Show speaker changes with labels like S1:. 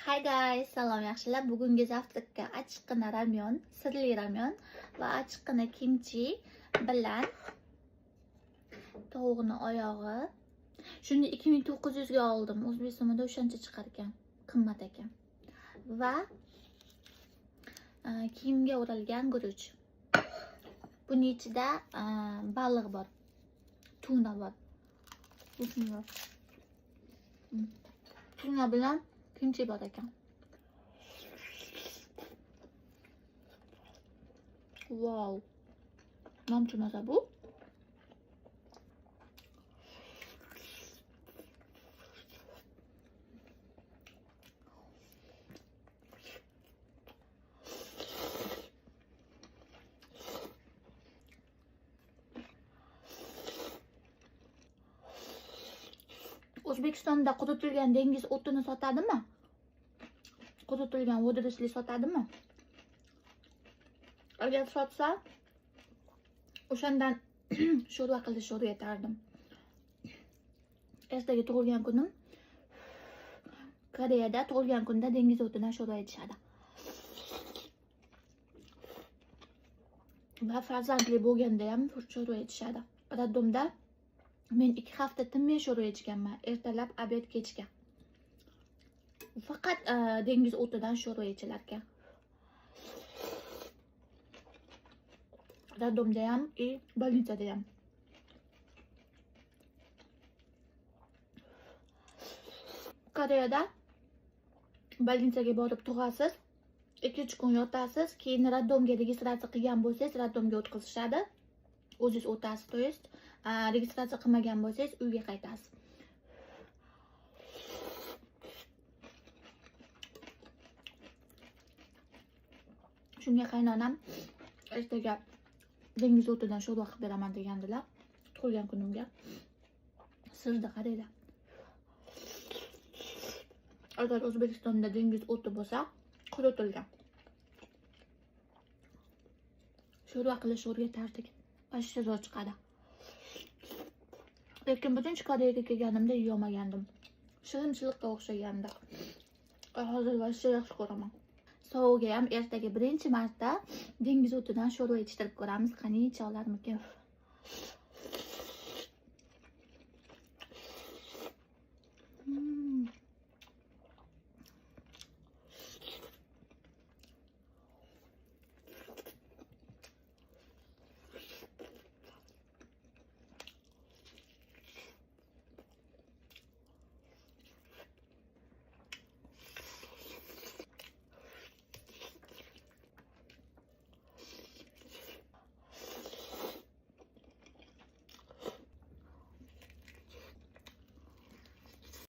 S1: Hi guys, salom yaxshilar. Bugungi завтрак ka achchiqqina ramyon, sirli ramyon va achchiqqina kimchi bilan tovuqni oyog'i. Shuni 2900 ga oldim. O'zbekistonda o'shancha chiqar ekan. Qimmat ekan. Va kiyimga o'ralgan guruch. Buni ichida baliq bor. Tuna bor. Tuna. Tuna bilan kimchi bor ekan. Wow. Namchi maza bu? O'zbekistonda quritilgan dengiz o'tini sotadimi? Quritilgan водоросли sotadimi? Agar sotsa, o'shandan sho'rva qilishni o'rgatardim. Ertaga tug'ilgan kunim. Koreyada tug'ilgan kunda dengiz o'tidan sho'rva ichishadi. Va farzandli bo'lganda ham sho'rva ichishadi. Роддом da men 2 hafta tinmay sho'rva ichganman. Ertalab, обед, kechga. Faqat dengiz o'tidan sho'rva ichilar ekan. Роддом da ham, и больница da ham. Koreyada больница ga borib tug'asiz, 2-3 kun yotasiz, keyin роддом ga registratsiya qilgan bo'lsangiz, роддом ga o'tkazishadi. O'zingiz o'tasiz, то есть, registratsiya qilmagan bo'lsangiz, uyga qaytasiz. Shunga qaynonam ertaga dengiz o'tidan sho'rva qilib beraman degandilar tug'ilgan kunimga. Sirda qaranglar. Agar O'zbekistonda dengiz o'ti bo'lsa, quritilgan. Sho'rva qilishni o'rgatardik. Вообще zo'r chiqadi. Lekin birinchi Koreyaga kelganimda yeyolmagandim. Shirinchiliqqa o'xshagandi. Hozir вообще yaxshi ko'raman. Sovuqga ham ertaga birinchi marta dengiz o'tidan sho'rva ichtirib ko'ramiz. Qani icha olarmikin?